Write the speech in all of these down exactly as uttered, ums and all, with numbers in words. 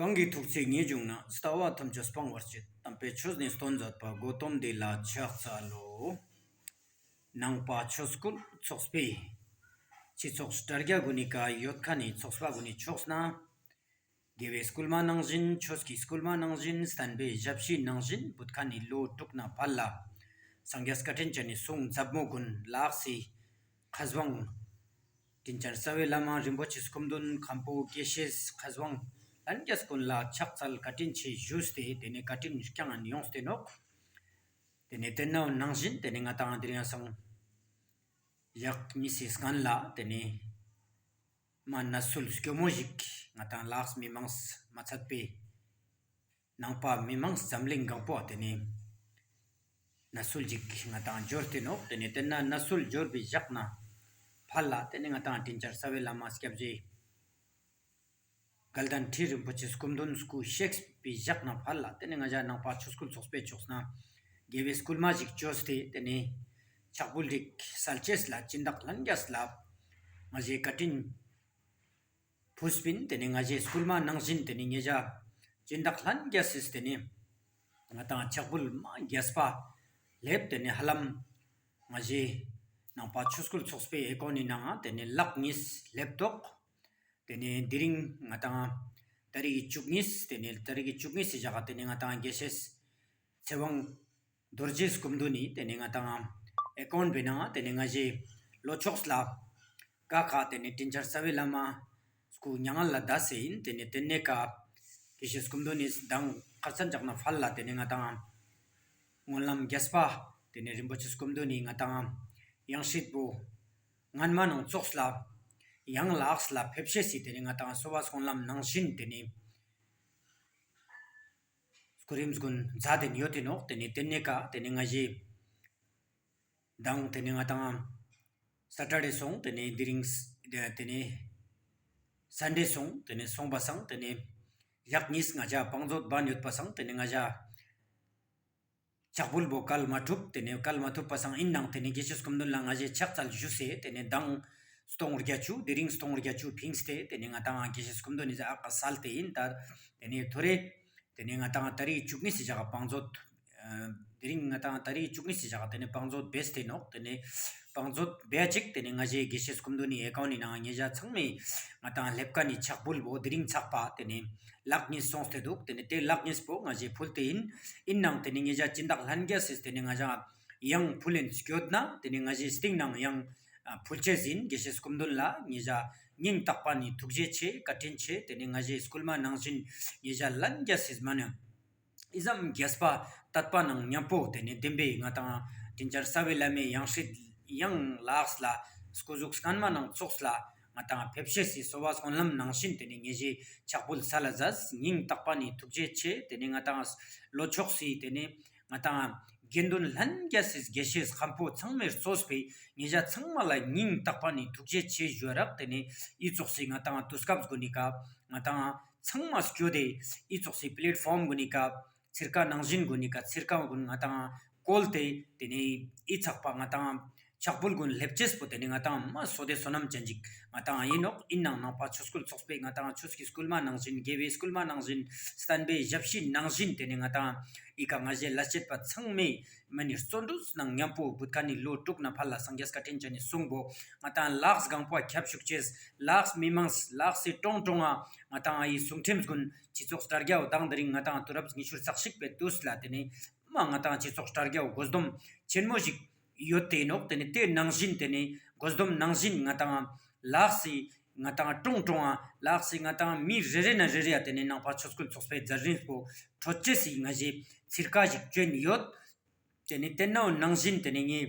གང་གི་ཐུགས་བརྩེ་ཉེས་བྱུང་ན། ལྟ་བ་ཐམས་ཅད་སྤང་བར་བྱེད། དམ་པའི་ཆོས་ནི་སྟོན་མཛད་པ། གོ་ཏམ་དེ་ལ་ཕྱག་འཚལ་ལོ། ནང་པ་ཆོས་སྐུལ་ཚོགས་པའི་སྤྱི་ཚོགས་དྲ་རྒྱ་གུན་ནི་ཀ་ཡོད་ཁན་ནི་ཚོགས་པ་གུན་ནི་ཕྱོགས་ནེ། དགེ་བའི་སྐུལ་མ་ནང་བཞིན་ཆོས་ཀྱི་སྐུལ་མ་ནང་བཞིན་བསྟན་པའི་ཞབས་ཕྱི་ནང་བཞིན་བུད་ཁན་ནི་ལོ་དྲུག་ནེ་ཕར་ལ་སངས་རྒྱས་བཀའ་དྲིན་ཅན་ནི་གསུང་ཟབ་མོ་གུན་ལ་དྭགས་སི་མཁས་དབང་དྲིན་ཅན་རྩ་བའི་བླ་མ་རིན་པོ་ཆེ་སྐུ་མདུན་མཁན་པོ་དགེ་བཤེས་མཁས་དབང་ལྷན་རྒྱས་གུན་ལ་ཕྱག་འཚལ་བཀའ་དྲིན་ཆེ་ཞུས་ཏེ་ཏེ་ནེ་བཀའ་དྲིན་བསྐྱངས་ཡོངས་ཏེ་ནོག། ཏེ་ནེ་ཏེ་ནང་བཞིན་ཏེ་ནེ་ང་དང་དེ་རིང་སང་ཞག་གཉིས་སི་སྔན་ལ་ཏེ་ནེ་མ་གནས་ཚུལ་སྐྱོ་མོ་ཞིག་ང་དང་ལ་དྭགས་མི་མང་མ་ཚད་པའི་ནང་པ་མི་མང་འཛམ་གླིང་གང་པོ་ཏེ་ནེ་གནས་ཚུལ་ཞིག་ང་དང་འབྱོར་ཏེ་ནོག། ཏེ་ནེ་ཏེ་ན་གནས་ཚུལ་འབྱོར་བའི་ཞག་ནེ་ཕར་ལ་ཏེ་ནེ་ང་དང་དྲིན་ཅན་རྩ་བའི་བླ་མ་སྐྱབས་རྗེ་དགའ་ལྡན་ཁྲི་རིན་པོ་ཆེ་སྐུ་མདུན་སྐུ་གཤེགས་པའི་ཞག་ནེ་ཕར་ལ་ཏེ་ནེ་ང་ཞ་ནང་པ་ཆོས་སྐུལ་ཚོགས་པའི་ཕྱོགས་ནེ་དགེ་བའི་སྐུལ་མ་ཞིག་བཅོས་ཏེ་ཏེ་ནེ་ཕྱག་འབུལ་རིགས་སལ་ཅེས་ལ་སྦྱིན་བདག་ལྷན་རྒྱས་ལ་ང་ཞའི་བཀའ་དྲིན་ཕུལ་སྤིན། ཏེ་ནེ་ང་ཞའི་སྐུལ་མ་ནང་བཞིན་ཏེ་ནེ་ང་ཞ་སྦྱིན་བདག་ལྷན་རྒྱས་སི་ཏེ་ནེ་ང་དང་ཕྱག་འབུལ་མ་རྒྱས་པ་ལེབས། ཏེ་ནེ་ཧ་ལམ་ང་ཞའི་ནང་པ་ཆོས་སྐུལ་ཚོགས་པའི་ཨེ་ཀོན་ནི་ནང་ཏེ་ནེ་ལག་གཉིས་ལེབས་ཏོག། ཏེ་ནེ་དེ་རིང་ང་དང་ཏ་རིག་བཅུ་གཉིས་ཏེ་ནེ་ཏ་རིག་བཅུ་གཉིས་སི་ཞག་ཏེ་ནེ་ང་དང་དགེ་བཤེས་ཚེ་དབང་རྡོ་རྗེ་སྐུ་མདུན་ནི་ཏེ་ནེ་ང་དང་ཨེ་ཀོན་པའི་ནང་ཏེ་ནེ་ང་ཞའི་ལྷོ་ཕྱོགས་ལ་ཀ་ཁ་ཏེ་ནེ་དྲིན་ཅན་རྩ་བའི་བླ་མ་སྐུ་མྱ་ངན་ལས་འདས་སེ་ཨིན། ཏེ་ནེ་ཏེ་ནེ་ཀ་དགེ་བཤེས་སྐུ་མདུན་ནི་མདང་ཁར་ཚང་ཞག་ནེ་ཕར་ལ་ཏེ་ནེ་ང་དང་སྨོན་ལམ་རྒྱས་པ་ཏེ་ནེ་རིན་པོ་ཆེ་སྐུ་མདུན་ནི་ང་དང་ཡང་སྲིད་པོ་སྔན་མ་ནང་ཙོགས་ལ་ཡང་ལ་དྭགས་ལ་ཕེབས་ཤེས་སི་ཏེ་ནེ་ང་དང་གསོལ་བ་སྨོན་ལམ་ནང་བཞིན་ཏེ་ནེ་སྐུ་རིམ་གུན་མཛད་དེ་ཡོད་དེ་ནོག། ཏེ་ནེ་ཏེ་ནེ་ཀ་ཏེ་ནེ་ང་ཞའི་མདང་ཏེ་ནེ་ང་དང་སེ་ཊར་ཌེ་སོང་། ཏེ་ནེ་དེ་རིང་ཏེ་ནེ་སན་ཌེ་སོང་། ཏེ་ནེ་སོང་པ་སང་ཏེ་ནེ་ཞག་གཉིས་ང་ཞ་བང་མཛོད་བན་ཡོད་པ་སང་ཏེ་ནེ་ང་ཞ་ཕྱག་འབུལ་བོ་ཀལ་མ་ཐུབ། ཏེ་ནེ་ཀལ་མ་ཐུབ་པ་སང་ཨིན་ནའང་ཏེ་ནེ་དགེ་བཤེས་སྐུ་མདུན་ལ་ང་ཞའི་ཕྱག་འཚལ་ཞུས་སེ་ཏེ་ནེ་མདང་སྟོང་བརྒྱད་ཅུ་དེ་རིང་སྟོང་བརྒྱད་ཅུ་ཕིངས་ཏེ་ཏེ་ནེ་ང་དང་དགེ་བཤེས་སྐུ་མདུན་ནི་ཨ་ཀ་སལ་ཏེ་ཨིན། ད་ཏེ་ནེ་ཐོ་རེ་ཏེ་ནེ་ང་དང་ཏ་རིག་བཅུ་གཉིས་སི་ཞག་བང་མཛོད་ཨ་དེ་རིང་ང་དང་ཏ་རིག་བཅུ་གཉིས་སི་ཞག་ཏེ་ནེ་བང་མཛོད་བེས་ཏེ་ནོག། ཏེ་ནེ་བང་མཛོད་བེ་ཅིག་ཏེ་ནེ་ང་ཞའི་དགེ་བཤེས་སྐུ་མདུན་ནི་ཨེ་ཀོན་ནི་ནང་ང་ཞ་ཚང་མས་ང་དང་ལེབ་ཀ་ནི་ཕྱག་འབུལ་བོ་དེ་རིང་ཚག་པ་ཏེ་ནེ་ལག་གཉིས་སོང་སྟེ་དུག། ཏེ་ནེ་ཏེ་ལག་གཉིས་པོ་ང་ཞའི་ཕུལ་ཏེ་ཨིན། ཨིན་ནའང་ཏེ་ནེ་ང་ཞ་སྦྱིན་བདག་ལྷན་རྒྱས་སི་ཏེ་ནེ་ང་ཞ་ཡང་ཕུལ་ཨིན་སྐྱོད་ན་ཏེ་ནེ་ང་ཞའི་སྟིང་ནེ་ཡང་ཨ་ཕུལ་ཅེས་ཨིན། དགེ་བཤེས་སྐུ་མདུན་ལ་ང་ཞ་སྙིང་ཐག་པ་ནེ་ཐུགས་རྗེ་ཆེ་བཀའ་དྲིན་ཆེ། ཏེ་ནེ་ང་ཞའི་སྐུལ་མ་ནང་བཞིན་ང་ཞ་ལྷན་རྒྱས་སི་མ་ནེ་ཨི་ཙམ་རྒྱས་པ་དད་པ་ནང་མཉམ་པོ་ཏེ་ནེ་བདེན་པའི་ང་དང་དྲིན་ཅན་རྩ་བའི་བླ་མའི་ཡང་སྲིད་ཡང་ལ་དྭགས་ལ་སྐུ་གཟུགས་སྔན་མ་ནང་ཙོགས་ལ་ང་དང་ཕེབས་ཤེས་སི་གསོལ་བ་སྨོན་ལམ་ནང་བཞིན་ཏེ་ནེ་ང་ཞའི་ཕྱག་འབུལ་སལ་ལ་མཛད། སྙིང་ཐག་པ་ནེ་ཐུགས་རྗེ་ཆེ། ཏེ་ནེ་ང་དང་ལྷོ་ཕྱོགས་སི་ཏེ་ནེ་ང་དང་དགེ་འདུན་ལྷན་རྒྱས་སི་དགེ་བཤེས་མཁན་པོ་ཚང་མས་གཙོས་པའི་ང་ཞ་ཚང་མ་ལ་སྙིང་ཐག་པ་ནེ་ཐུགས་རྗེ་ཆེ་ཞུ་རག། ཏེ་ནེ་ཨི་ཙོགས་སི་ང་དང་དུས་སྐབས་གུན་ནི་ཀ་ང་དང་ཚང་མ་སྐྱོད་དེ་ཨི་ཙོགས་སི་པླེཊ་ཕོམ་གུན་ནི་ཀ་ཚིར་ཀ་ནང་བཞིན་གུན་ནི་ཀ་ཚིར་ཀ་གུན་ང་དང་བཀོལ་ཏེ་ཏེ་ནེ་ཨི་ཚག་པ་ང་དང་ཕྱག་འབུལ་གུན་ལེབ་ཅེས་པོ་ཏེ་ནེ་ང་དང་མ་བསོད་བདེ་བསོད་ནམས་ཅན་ཅིག་ང་དང་ཨིན་ནོག། ཨིན་ནའང་ནང་པ་ཆོས་སྐུལ་ཚོགས་པའི་ང་དང་ཆོས་ཀྱི་སྐུལ་མ་ནང་བཞིན་དགེ་བའི་སྐུལ་མ་ནང་བཞིན་བསྟན་པའི་ཞབས་ཕྱི་ནང་བཞིན་ཏེ་ནེ་ང་དང་ཨི་ཀ་ང་ཞའི་ལས་བྱེད་པ་ཚང་མས་མ་ནེ་བརྩོན་འགྲུས་ནང་མཉམ་པོ་བུད་ཁན་ནི་ལོ་དྲུག་ནེ་ཕར་ལ་སངས་རྒྱས་བཀའ་དྲིན་ཅན་ནི་གསུང་བོ་ང་དང་ལ་དྭགས་གང་པོ་ཁྱབ་ཅུག་ཅེས། ལ་དྭགས་མི་མང་ལ་དྭགས་སི་གྲོང་གྲོང་ང་ང་དང་ཨི་གསུང་ཁྲིམས་གུན་སྤྱི་ཚོགས་དྲ་རྒྱ་བོ་དང་དེ་རིང་ང་དང་དུས་རབས་ཉི་ཤུ་རྩ་གཅིག་པའི་དུས་ལ་ཏེ་ནེ་མ་ང་དང་སྤྱི་ཚོགས་དྲ་རྒྱ་བོ་དགོས་འདུན་ཆེན་མོ་ཞིག་ཡོད་དེ་ནོག། ཏེ་ནེ་ཏེ་ནང་བཞིན་ཏེ་ནེ་དགོས་འདུན་ནང་བཞིན་ང་དང་ལ་དྭགས་སི་ང་དང་གྲོང་གྲོང་ང་ལ་དྭགས་སི་ང་དང་མི་རེ་རེ་ནེ་རེ་རེ་ཡ་ཏེ་ནེ་ནང་པ་ཆོས་སྐུལ་ཚོགས་པའི་མཛད་རིམ་པོ་འཕྲོད་ཅེས་སི་ང་ཞའི་ཚིར་ཀ་ཞིག་བཅོན་ཡོད། ཏེ་ནེ་ཏེ་ནང་ནང་བཞིན་ཏེ་ནེ་ངའི་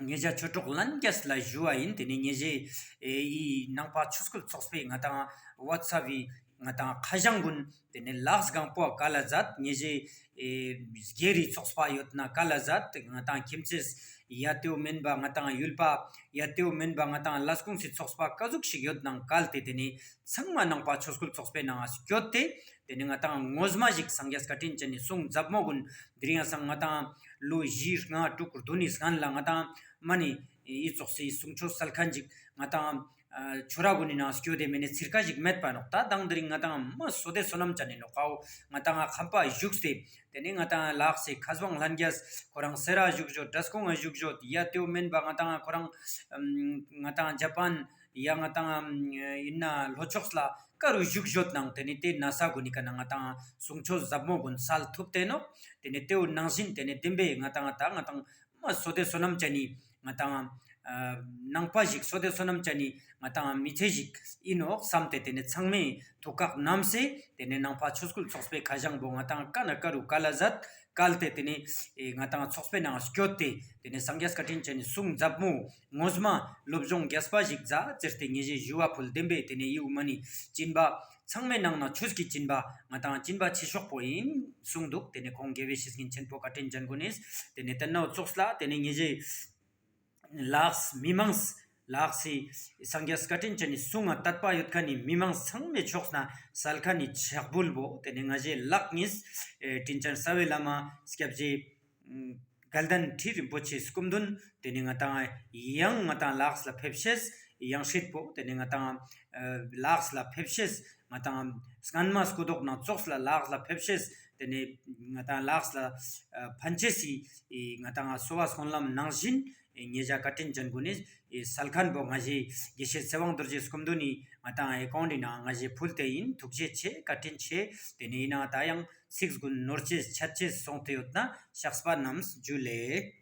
ང་ཞ་ཆོས་གྲོགས་ལྷན་རྒྱས་ལ་ཞུ་བ་ཨིན། ཏེ་ནེ་ང་ཞའི་ཨེ་ཨི་ནང་པ་ཆོས་སྐུལ་ཚོགས་པའི་ང་དང་ཝ་ཚབ་བི་ང་དང་ཁ་བྱང་གུན་ཏེ་ནེ་ལ་དྭགས་གང་པོ་ཀལ་ལ་མཛད། ང་ཞའི་ཨེ་སྒེར་རི་ཚོགས་པ་ཡོད་ན་ཀལ་ལ་མཛད། ང་དང་ཁྱིམ་མཚེས་ཡ་ཏེའོ་མེན་པ་ང་དང་ཡུལ་པ་ཡ་ཏེའོ་མེན་པ་ང་དང་ལས་ཁུངས་སི་ཚོགས་པ་ཀ་ཟུག་ཞིག་ཡོད་ནའང་ཀལ་ཏེ་ཏེ་ནེ་ཚང་མ་ནང་པ་ཆོས་སྐུལ་ཚོགས་པའི་ནང་ང་སྐྱོད་དེ་ཏེ་ནེ་ང་དང་ངོ་མ་ཞིག་སངས་རྒྱས་བཀའ་དྲིན་ཅན་ནི་གསུང་ཟབ་མོ་གུན་དེ་རིང་ཡང་སང་ང་དང་ལོ་བཞི་ལྔ་དྲུག་བདུན་ནི་སྔན་ལ་ང་དང་མ་ནེ་ཨི་ཙོགས་སི་གསུང་ཆོས་སལ་ཁན་ཅིག་ང་དང་ ཨ་ཆོས་ར་གུན་ནི་ནང་སྐྱོད་དེ་མེད་ནི་ཚིར་ཀ་ཞིག་མེད་པ་ནོག། ད་དང་དེ་རིང་ང་ཏང་མ་བསོད་བདེ་བསོད་ནམས་ཅན་ནི་ནོག་ཀའོ། ང་ཏང་ཁམས་པ་བཞུགས་ཏེ་དེ་ནེ་ང་ཏང་ལ་དྭགས་སི་མཁས་དབང་ལྷན་རྒྱས་ཁོ་རང་སེ་ར་བཞུགས་ཡོད། འབྲས་སྤུངས་ང་བཞུགས་ཡོད། ཡ་དེའུ་མེན་པ་ང་ཏང་ཁོ་རང་ཨམ་ང་ཏང་ཇ་པན་ཡ་ང་ཏང་ཨམ་ཡིན་ན་ལྷོ་ཕྱོགས་ལ་ཀ་རུ་བཞུགས་ཡོད་ནང་དེ་ནེ་དེ་ན་ས་གུན་ནི་ཀ་ན་ང་ཏང་གསུང་ཆོས་ཟབ་མོ་གུན་སལ་ཐུབ་སྟེ་ནོག། དེ་ནེ་དེའུ་ནང་བཞིན་དེ་ནེ་བདེན་པའི་ང་ཏང་ད་ང་ཏང་མ་བསོད་བདེ་བསོད་ནམས་ཅན་ནི་ང་ཏང་ཨ་ནང་པ་ཞིག་བསོད་བདེ་བསོད་ནམས་ཅན་ནི་ང་ཏང་མི་ཚེ་ཞིག་ཡིན་ནོག་བསམ་སྟེ་དེ་ནེ་ཚང་མས་ཐུགས་ཁག་བསྣམས་སེ་དེ་ནེ་ནང་པ་ཆོས་སྐུལ་ཚོགས་པའི་ཁ་བྱང་པོ་ང་ཏང་ཀ་ན་ཀ་རུ་ཀ་ལ་ཟད་བཀལ་ཏེ་དེ་ནེ་ཨེ་ང་ཏང་ཚོགས་པའི་ནང་སྐྱོད་དེ་དེ་ནེ་སངས་རྒྱས་བཀའ་དྲིན་ཅན་ནི་གསུང་ཟབ་མོ་ངོ་མ་སློབ་སྦྱོང་རྒྱས་པ་ཞིག་མཛད་ཟེར་ཏེ་ངེ་ཞེ་ཞུ་བ་ཕུལ། བདེན་པའི་དེ་ནེ་ཡིའུ་མ་ནི་སྦྱིན་པ་ཚང་མའི་ནང་ན་ཆོས་ཀྱི་སྦྱིན་པ་ང་ཏང་སྦྱིན་པ་ཆེ་ཤོས་པོ་ཡིན་གསུངས་འདུག། དེ་ནེ་ཁོང་དགེ་བའི་བཤེས་གཉེན་ཆེན་པོ་བཀའ་དྲིན་ཅན་གུན་ནི་དེ་ནེ་དེ་ནེ་ཙོགས་ལ་དེ་ནེ་ངེ་ཞེ་ལ་དྭགས་མི་མང་ལ་དྭགས་སི་སངས་རྒྱས་བཀའ་དྲིན་ཅན་ནི་གསུང་ང་དད་པ་ཡོད་མཁན་ནི་མི་མང་ཚང་མའི་ཕྱོགས་ནེ་སལ་མཁན་ནི་ཕྱག་འབུལ་བོ་དེ་ནེ་ང་ཞེ་ལག་གཉིས་ཨེ་དྲིན་ཅན་རྩ་བའི་བླ་མ་སྐྱབས་རྗེ་དགའ་ལྡན་ཁྲི་རིན་པོ་ཆེའི་སྐུ་མདུན་དེ་ནེ་ང་ཏང་ཡང་ང་ཏང་ལ་དྭགས་ལ་ཕེབས་ཤེས་ཡང་སྲིད་པོ་དེ་ནེ་ང་ཏང་ལ་དྭགས་ལ་ཕེབས་ཤེས་ང་ཏང་སྔན་མ་སྐུ་མདོག་ནང་ཙོགས་ལ་ལ་དྭགས་ལ་ཕེབས་ཤེས་དེ་ནེ་ང་ཏང་ལ་དྭགས་ལ་ཕན་ཆེས་སི་ང་ཏང་གསོལ་བ་སྨོན་ལམ་ནང་བཞིན་ཉེ་ཞ་བཀའ་དྲིན་ཅན་གུན་ནི་སལ་མཁན་པོ་ང་ཞེ་དགེ་བཤེས་ཚེ་དབང་རྡོ་རྗེའི་སྐུ་མདུན་ནི་ང་ཏང་ཨེ་ཀོང་ཌི་ནང་ང་ཞེ་ཕུལ་ཏེ་ཡིན། ཐུགས་རྗེ་ཆེ་བཀའ་དྲིན་ཆེ། དེ་ནེ་ཡིན་ན་ད་ཡང་ཚིག་གུན་ནོར་ཅེས་ཆད་ཅེས་སོང་སྟེ་ཡོད་ན་བཤགས་པ་རྣམས་ཞུ་ལེ།